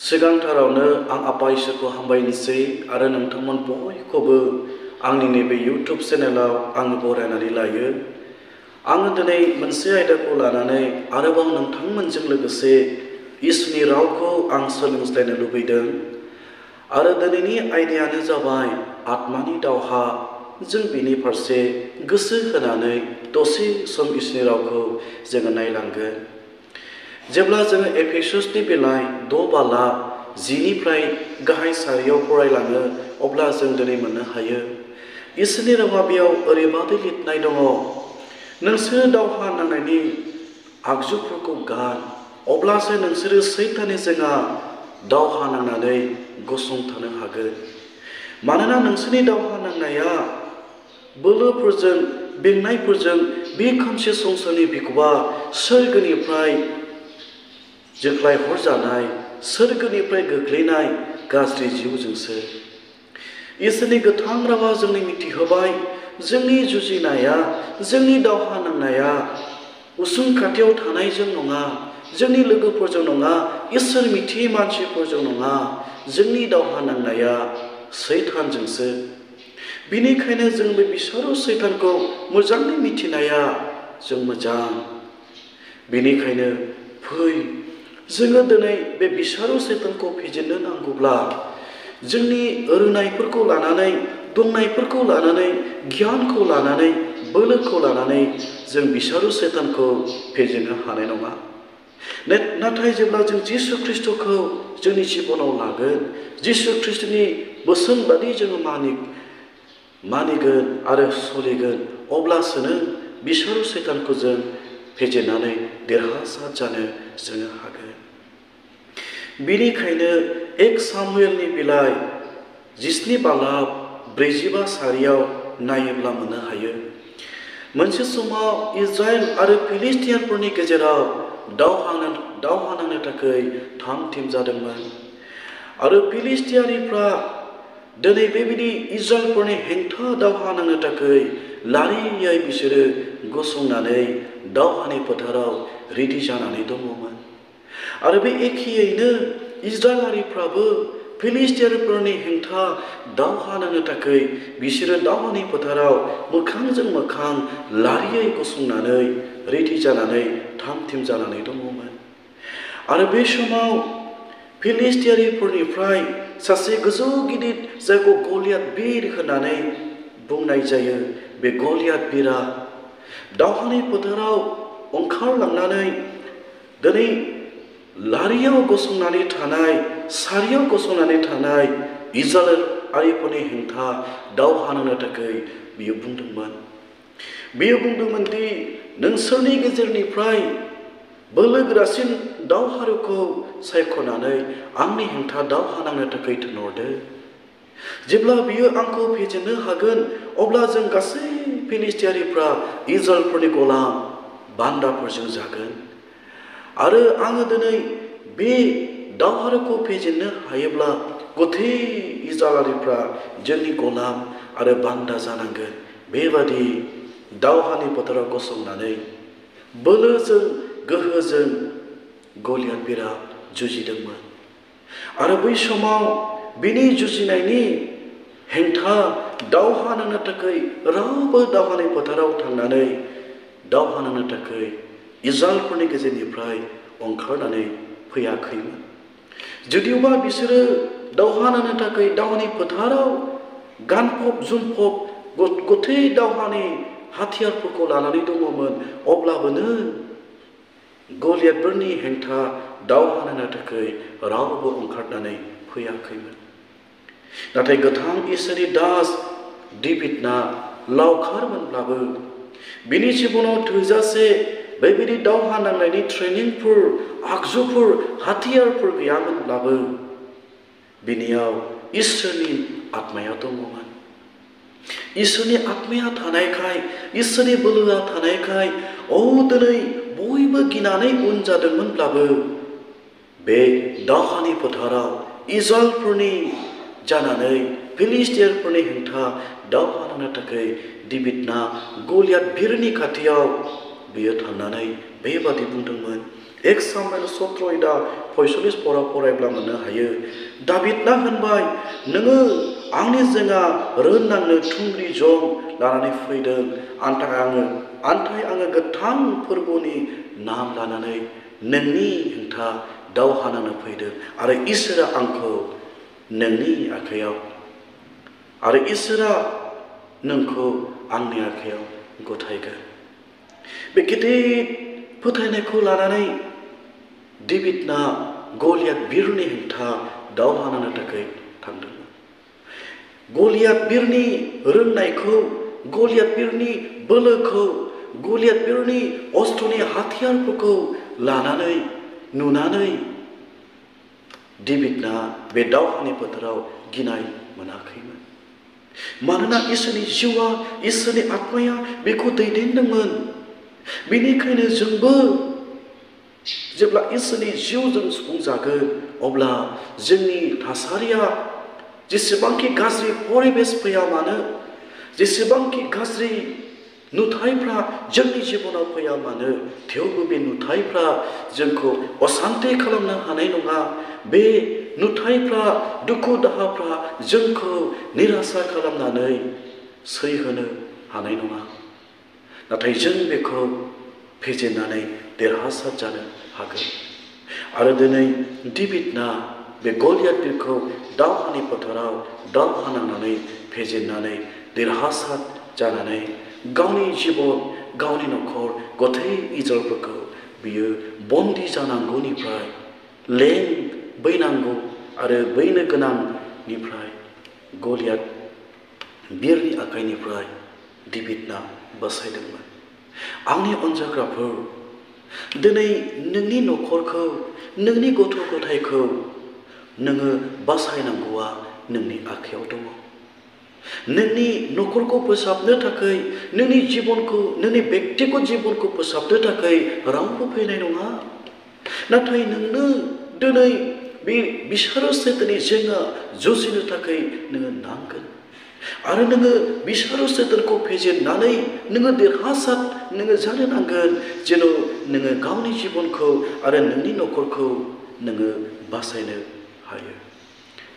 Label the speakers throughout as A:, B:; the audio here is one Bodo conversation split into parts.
A: सिगांथारावनो आं आफा इसोरखौ हामबायनोसै आरो नोंथांमोन बयखौबो आंनि नैबे इउट्युब चेनेलाव आङो बरायनानै लायो। आङो दिनै मोनसे आयदाखौ लानानै आरोबाव नोंथांमोनजों लोगोसे इसोरनि रावखौ आं सोलोंज्लायनो लुबैदों आरो दिनैनि आयदायानो जाबाय आत्मानि दावहा। जों बेनि फारसे गोसो होनानै दसे सम इसोरनि रावखौ जोङो नायलांगोन। जेब्ला जोङो एफेससनि बिलाइ 6:10निफ्राय गाहाय सारियाव फरायलाङो अब्ला जों दिनै मोननो हायो इसोरनि रावा बेयाव ओरैबादि लिरनाय दङ, नोंसोर दावहा नांनायनि आगजुफोरखौ गान, अब्लासो नोंसोरो सैताननि जोंहा दावहा नांनानै गसंथानो हागोन। मानोना नोंसोरनि दावहा नांनाया बोलोफोरजों बेंनायफोरजों बे खोमसि संसारनि बिखुवा सोरगोनिफ्राय जोख्लाय हरजानाय, सोरगोनिफ्राय गोग्लैनाय गाज्रि जिउजोंसो। इसोरनि गोथां रावा जोंनो मिथिहोबाय, जोंनि जुजिनाया, जोंनि दावहा नांनाया उसुं खाथियाव थानायजों नङा, जोंनि लोगोफोरजों नङा, इसोर मिथियै मानसिफोरजों नङा, जोंनि दावहा नांनाया सैतानजोंसो। बिनिखायनो जों बे बिसारु सैतानखौ मोजाङै मिथिनाया जों मोजां। बेनिखायनो फै, जोङो दिनै बे बिसारु सैतानखौ फेजेननो नांगौब्ला जोंनि रोंनायफोरखौ लानानै, दंनायफोरखौ लानानै, गियानखौ लानानै, बोलोखौ लानानै जों बिसारु सैतानखौ फेजेननो हानाय नङा। नाथाय जेब्ला जों जिसु ख्रिस्ट'खौ जोंनि जिबनाव लागोन, जिसु ख्रिस्ट'नि बोसोन बादि जोङो मानिगोन आरो सोलिगोन, अब्लासोनो बिसारु सैतानखौ जों फेजेननानै देरहासार जानो जोङो हागोन। बिनिखायनो 1 सामुएलनि बिलाइ 17:45 नायोब्ला मोननो हायो, मोनसे समाव इजराइल आरो फिलिस्टियानफोरनि गेजेराव दावहा नांनो थाखाय थाम-थिम जादोंमोन आरो फिलिस्टियानिफ्रा दिनै बेबायदि इजराइलफोरनि हेंथा दावहा नांनो थाखाय लारियै बिसोरो गसंनानै दावहानि फोथाराव रेडि जानानै दङमोन। आरो बे एखेयैनो इजराइलारिफ्राबो फिलिस्टियानफोरनि हेंथा दावहा नांनो थाखाय बिसोरो दावहानि फोथाराव मोखांजों मोखां लारियै गसंनानै रेडि जानानै थाम-थिम जानानै दङमोन। आरो बे समाव फिलिस्टियानिफोरनिफ्राय सासे गोजौ गिदिर जायखौ गलियाथ बीर होननानै बुंनाय जायो, बे गलियाथ बीरा दावहानि फोथाराव ओंखारलांनानै दिनै लारियाव गसंनानै थानाय, सारियाव गसंनानै थानाय इजराइलारिफोरनि हेंथा दावहा नांनो थाखाय बियो बुंदोंमोन दि नोंसोरनि गेजेरनिफ्राय बोलोगोरासिन दावहारुखौ सायख'नानै आंनि हेंथा दावहा नांनो थाखाय थिनहरदो। जेब्ला बियो आंखौ फेजेननो हागोन, अब्ला जों गासै फिलिस्टियारिफ्रा इजराइलफोरनि गलाम बान्दाफोरजों जागोन। आरो आङो दिनै बे दावहारुखौ फेजेननो हायोब्ला गथै इजराइलारिफ्रा जोंनि गलाम आरो बान्दा जानांगोन। बेबादि दावहानि फोथाराव गसंनानै बोलोजों गोहोजों गलियाथ बीरा जुजिदोंमोन। आरो बै समाव बिनि जुजिनायनि हेंथा दावहा नांनो थाखाय रावबो दावहानि फोथाराव थांनानै दावहा नांनो थाखाय इजराइलफोरनि गेजेरनिफ्राय ओंखारनानै फैयाखैमोन। जुदिबा बिसोरो दावहा नांनो थाखाय दावहानि फोथाराव गानफब जोमफब गथै दावहानि हाथियारफोरखौ लानानै दङमोन, अब्लाबोनो गलियाथफोरनि हेंथा दावहा नांनो थाखाय रावबो ओंखारनानै फैयाखैमोन। नाथाय गोथां इसोरनि दास डेभिडना लावखारमोनब्लाबो बिनि जिबनाव थोजासे बेबायदि दावहा नांनायनि ट्रेनिंफोर, आगजुफोर, हाथियारफोर गैयामोनब्लाबो बिनियाव इसोरनि आत्माया दङमोन। इसोरनि आत्माया थानायखाय, इसोरनि बोलोआ थानायखाय दिनै बयबो गिनानै उन जादोंमोनब्लाबो बे दावहानि फोथाराव इजराइलफोरनि जानानै फिलिस्टियानफोरनि हेंथा दावहा नांनो थाखाय डेभिडना गलियाथ बीरनि खाथियाव बियो थांनानै बेबादि बुंदोंमोन, 1 सामुएल 17:45 फरायब्ला मोननो हायो। दाबिदना होनबाय, नोङो आंनि जोंहा रोननांनो थुंग्रि जं लानानै फैदों, आन्थाय आङो गोथां फोरबोनि नाम लानानै नोंनि हेंथा दावहा नांनो फैदों आरो इसोरा आंखौ नोंनि आखायाव आरो इसोरा नोंखौ आंनि आखायाव गथायगोन। बे गिदिर फोथायनायखौ लानानै दाबिदना गलियात बिरनि हेंथा दावहा नांनो थाखाय थांदोंमोन। गलियात बिरनि रोंनायखौ, गलियात बिरनि बोलोखौ, गलियात बिरनि अस्त्रनि हाथियारफोरखौ लानानै नुनानै दाबिदना बे दावहानि फोथाराव गिनाय मोनाखैमोन। मानोना इसोरनि जिउआ, इसोरनि आत्माया बेखौ दैदेनदोंमोन। बेनिखायनो जोंबो जेब्ला इसोरनि जिउजों सुफुंजागोन, अब्ला जोंनि थासारिया जेसेबांखि गाज्रि परिबेस फैया मानो, जेसेबांखि गाज्रि नुथायफ्रा जोंनि जिबनाव फैया मानो, थेवबो बे नुथायफ्रा जोंखौ असान्ति खालामनो हानाय नङा। बे नुथायफ्रा, दुखु दाहाफ्रा जोंखौ निरासा खालामनानै सैहोनो हानाय नङा। नाथाय जों बेखौ फेजेननानै देरहासार जानो हागोन। आरो दिनै दाबिदना बे गलियात बिरखौ दावहानि फोथाराव दावहा नांनानै फेजेननानै देरहासार जानानै गावनि जिबन, गावनि न'खर, गथै इजराइलफोरखौ बियो बन्दि जानांगौनिफ्राय, बैनांगौ आरो बैनो गोनांनिफ्राय, गलियात बिरनि आखाइनिफ्राय दाबिदना बासायदोंमोन। आंनि अनजाग्राफोर, दिनै नोंनि न'खरखौ, नोंनि गथ' गथायखौ नोङो बासायनांगौआ नोंनि आखायाव दङ। नोंनि न'खरखौ फोसाबनो थाखाय, नोंनि जिबनखौ, नोंनि बेक्तिगत जिबनखौ फोसाबनो थाखाय रावबो फैनाय नङा। नाथाय नोंनो दिनै बे बिसारो सैताननि जेंना जुजिनो थाखाय नोङो नांगोन। आरो नोङो बिसारो सैतानखौ फेजेननानै नोङो देरहासार नोङो जानो नांगोन, जेन' नोङो गावनि जिबनखौ आरो नोंनि न'खरखौ नोङो बासायनो हायो।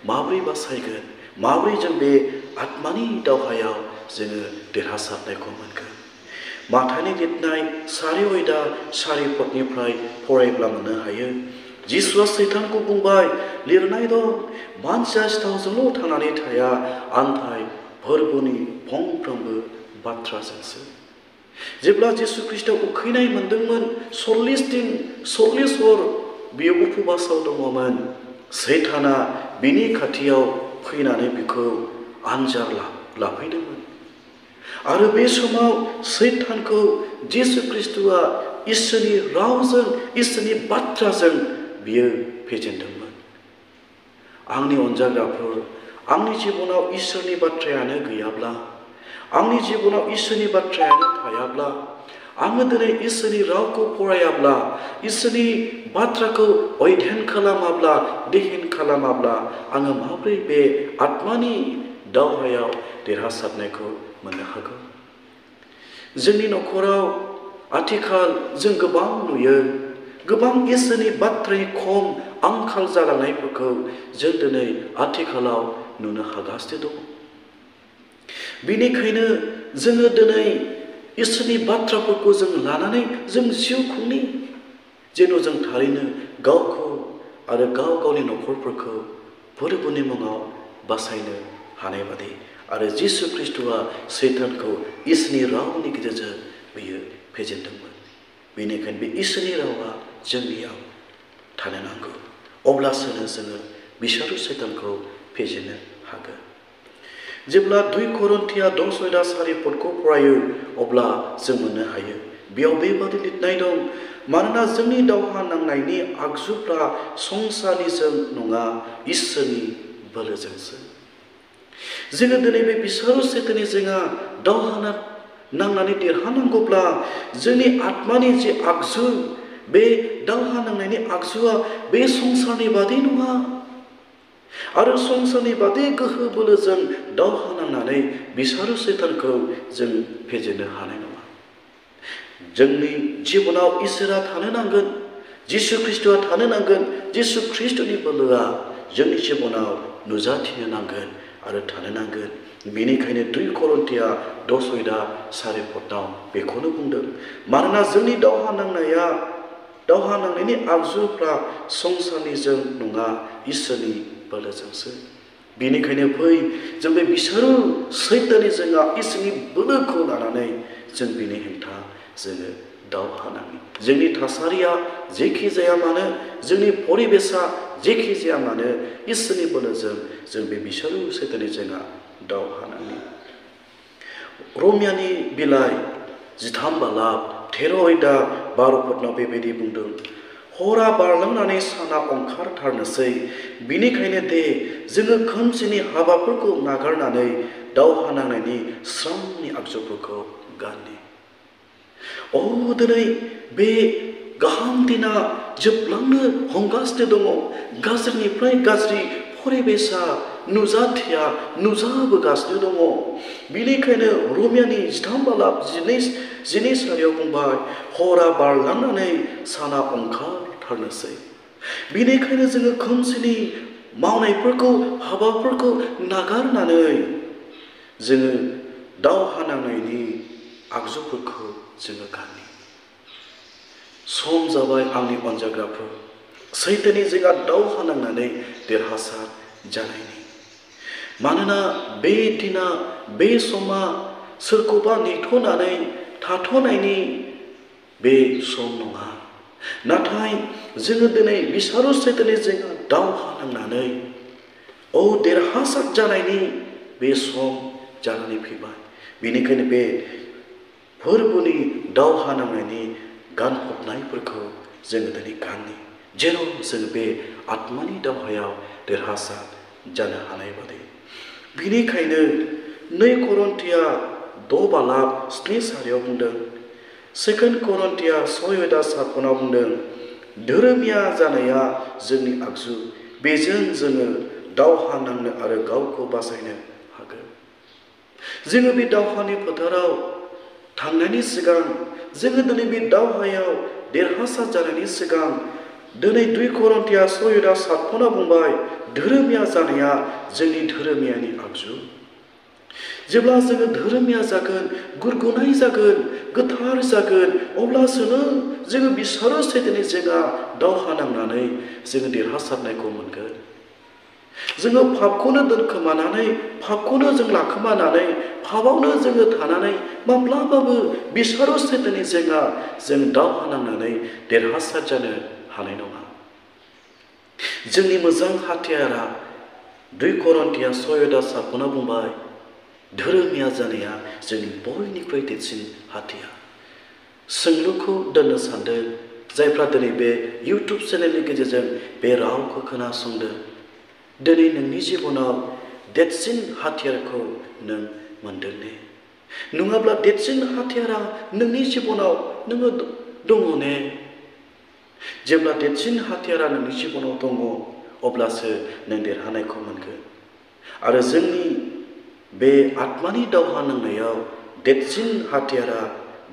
A: माब्रै बासायगोन? माब्रै जों बे आत्मानि दावहायाव जोङो देरहासारनायखौ मोनगोन? माथाइनि लिरनाय 4:4 फरायब्ला मोननो हायो। जिसुआ सैतानखौ बुंबाय, लिरनाय दं, मानसिया सिथावजोंल' थांनानै थाया, आन्थाय फोरबोनि फंफ्रोमबो बाथ्राजोंसो। जेब्ला जिसु ख्रिस्टआ उखैनाय मोनदोंमोन, 40 दिन 40 हर बियो उपबासाव दङमोन। सैताना बिनि खाथियाव फैनानै बिखौ आनजाद लाफैदोंमोन। आरो बे समाव सैतानखौ जिसु ख्रिस्टआ इसोरनि रावजों, इसोरनि बाथ्राजों बियो फेजेनदोंमोन। आंनि अनजाग्राफोर, आंनि जिबनाव इसोरनि बाथ्रायानो गैयाब्ला, आंनि जिबनाव इसोरनि बाथ्रायानो थायाब्ला, आङो दिनै इसोरनि रावखौ फरायाब्ला, इसोरनि बाथ्राखौ अध्ययन खालामाब्ला, ध्यान खालामाब्ला, आङो माब्रै बे आत्मानि दावहायाव देरहासारनायखौ मोननो हागौ? जोंनि न'खराव आथिखाल जों गोबां नुयो, गोबां इसोरनि बाथ्रानि खम आंखाल जालांनायफोरखौ जों दिनै आथिखालाव नुनो हागासिनो दं। बेनिखायनो जोङो दिनै इसोरनि बाथ्राफोरखौ जों लानानै जों जिउ खुंनि, जेन' जों थारैनो गावखौ आरो गावनि न'खरफोरखौ फोरबोनि मुङाव बासायनो हानाय बादि। आरो जिसु ख्रिस्टआ सैतानखौ इसोरनि रावनि गेजेरजों बियो फेजेनदोंमोन। बेनिखायनो बे इसोरनि रावा जोंनियाव थानो नांगौ। अब्लासो जोङो बिसारो सैतानखौ फेजेननो हागोन। जेब्ला 2 करिन्थिया 10:4 फरायो, अब्ला जों मोननो हायो। बेयाव बेबादि लिरनाय दं, मानोना जोंनि दावहा नांनायनि आगजुफ्रा संसारनिजों नङा, इसोरनि बोलोजोंसो। जोङो दिनै बे बिसारो सैताननि जोंहा दावहा नांनानै देरहानांगौब्ला, जोंनि आत्मानि जे आगजु, बे दावहा नांनायनि आगजुआ बे संसारनि बादि नङा। आरो संसारनि बादि गोहो बोलोजों दावहा नांनानै बिसारो सैतानखौ जों फेजेननो हानाय नङा। जोंनि जिबनाव इसोरा थानो नांगोन। जिसु ख्रीष्टआ थानो नांगोन जिसु ख्रीष्टनि बोलोआ जोंनि जिबनाव नुजाथिनो नांगोन आरो थानो नांगोन बेनिखायनो 2 करिन्थिया 10:4 बेखौनो बुंदों मानोना जोंनि दावहा नांनायनि आगजुफ्रा संसारनिजों नङा इसोरनि बोलोजोंसो बेनिखायनो फै जों बे बिसोरो सैताननि जोंहा इसोरनि बोलोखौ लानानै जों बिनि हेंथा जोङो दावहा नाङो जोंनि थासारिया जेखि जाया मानो जोंनि परिबेसा जेखि जाया मानो इसोरनि बोलोजों जों बे बिसोरो सैताननि जोंहा दावहा नाङो रमियानि बिलाइ 13:13 बेबायदि बुंदों हरा बारलांनानै साना ओंखारथारनोसै बिनिखायनो दे जोङो खोमसिनि हाबाफोरखौ नागारनानै दावहा नांनायनि स्रांनि आगजुफोरखौ गाननि दिनै बे गाहाम दिना जोबलांनो हमगासिनो दङ गाज्रिनिफ्राय गाज्रि परिबेसा नुजाबोगासिनो दङ बेनिखायनो रमियानि 13:12 बुंबाय हरा बारलांनानै साना ओंखारथारनोसै बेनिखायनो जोङो खोमसिनि मावनायफोरखौ हाबाफोरखौ नागारनानै जोङो दावहा नांनायनि आगजुफोरखौ जोङो गाननि सम जाबाय आंनि अनजाग्राफोर सैताननि जोंहा दावहा नांनानै देरहासार जानायनि मानोना बे दिना बे समा सोरखौबा नेथ'नानै थाथ'नायनि बे सम नङा नाथाय जोङो दिनै बिसारो सैताननि जोंहा दावहा नांनानै देरहासार जानायनि बे सम जानानै फैबाय बेनिखायनो बे फोरबोनि दावहा नांनायनि गानफबनायफोरखौ जोङो दिनै गाननि जेन' जों बे आत्मानि दावहायाव देरहासार जानो हानाय बादि बेनिखायनो 2 करिन्थिया 6:7 बुंदों 2 करिन्थिया 6:7 बुंदों धोरोमिया जानाया जोंनि आगजु बेजों जोङो दावहा नांनो आरो गावखौ बासायनो हागोन जोङो बे दावहानि फोथाराव थांनायनि सिगां जोङो दिनै बे दावहायाव देरहासार जानायनि सिगां दिनै 2 करिन्थिया 6:7 बुंबाय धोरोमिया जानाया जोंनि धोरोमियानि आगजु जेब्ला जोङो धोरोमिया जागोन गुरगुनाय जागोन गोथार जागोन अब्लासो जोङो बिसारो सैताननि जोंहा दावहा नांनानै जोङो देरहासारनायखौ मोनगोन जोङो पापखौनो दोनखोमानानै पापखौनो जों लाखोमानानै पापावनो जोङो थानानै माब्लाबाबो बिसारो सैताननि जोंहा जों दावहा नांनानै देरहासार जानो हानाय नङा जोंनि मोजां हाथियारा 2 करिन्थिया 6:7 बुंबाय धोरोमिया जानाया जोंनि बयनिख्रुइ देरसिन हाथियार सोंलुखौ दोननो सानदों जायफ्रा दिनै बे इउटुब चेनेलनि गेजेरजों बे रावखौ खोनासंदों दिनै नोंनि जिबनाव देरसिन हाथियारखौ नों मोनदों ने नङाब्ला देरसिन हाथियारा नोंनि जिबनाव नोङो दङ ने जेब्ला देरसिन हाथियारा नोंनि जिबनाव दङ अब्लासो नों देरहानायखौ मोनगोन आरो जोंनि बे आत्मानि दावहा नांनायाव देरसिन हाथियारा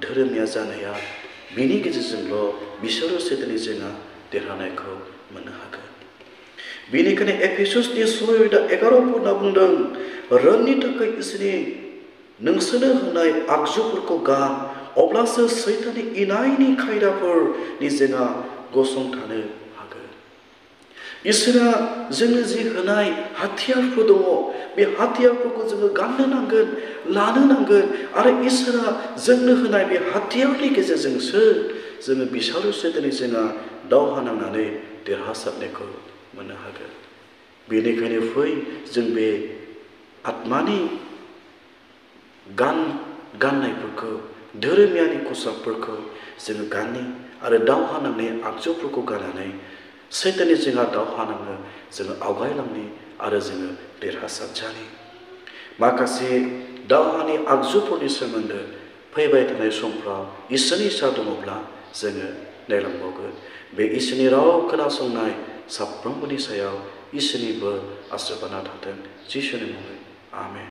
A: धोरोमिया जानाया बिनि गेजेरजोंल' बिसोरो सैताननि जोंहा देरहानायखौ मोननो हागोन बेनिखायनो एफेसुसनि 6:11 बुंदों रोंनि थाखाय इसोरनि नोंसोरनो होनाय आगजुफोरखौ गान अब्लासो सैताननि इनायनि खायदाफोरनि जोंहा गसंथानो हागोन इसोरा जोंनो जि होनाय हाथियारफोर दङ बे हाथियारफोरखौ जोङो गाननो नांगोन लानो नांगोन आरो इसोरा जोंनो होनाय बे हाथियारनि गेजेरजोंसो जोङो बिसारो सैताननि जोंहा दावहा नांनानै देरहासारनायखौ मोननो हागोन बेनिखायनो फै जों बे आत्मानि गाननायफोरखौ धोरोमियानि खसाबफोरखौ जोङो गाननि आरो दावहा नांनाय आगजुफोरखौ गाननानै सैताननि जोंहा दावहा नांनो जोङो आवगायलांनि आरो जोङो देरहासार जानि माखासे दावहानि आगजुफोरनि सोमोन्दै फैबाय थानाय समफ्राव इसोरनि इसा दङब्ला जोङो नायलांबावगोन बे इसोरनि राव खोनासंनाय साफ्रोमबोनि सायाव इसोरनि बोर आशीर्बादआ थाथों जिसुनि मुङै आमेन।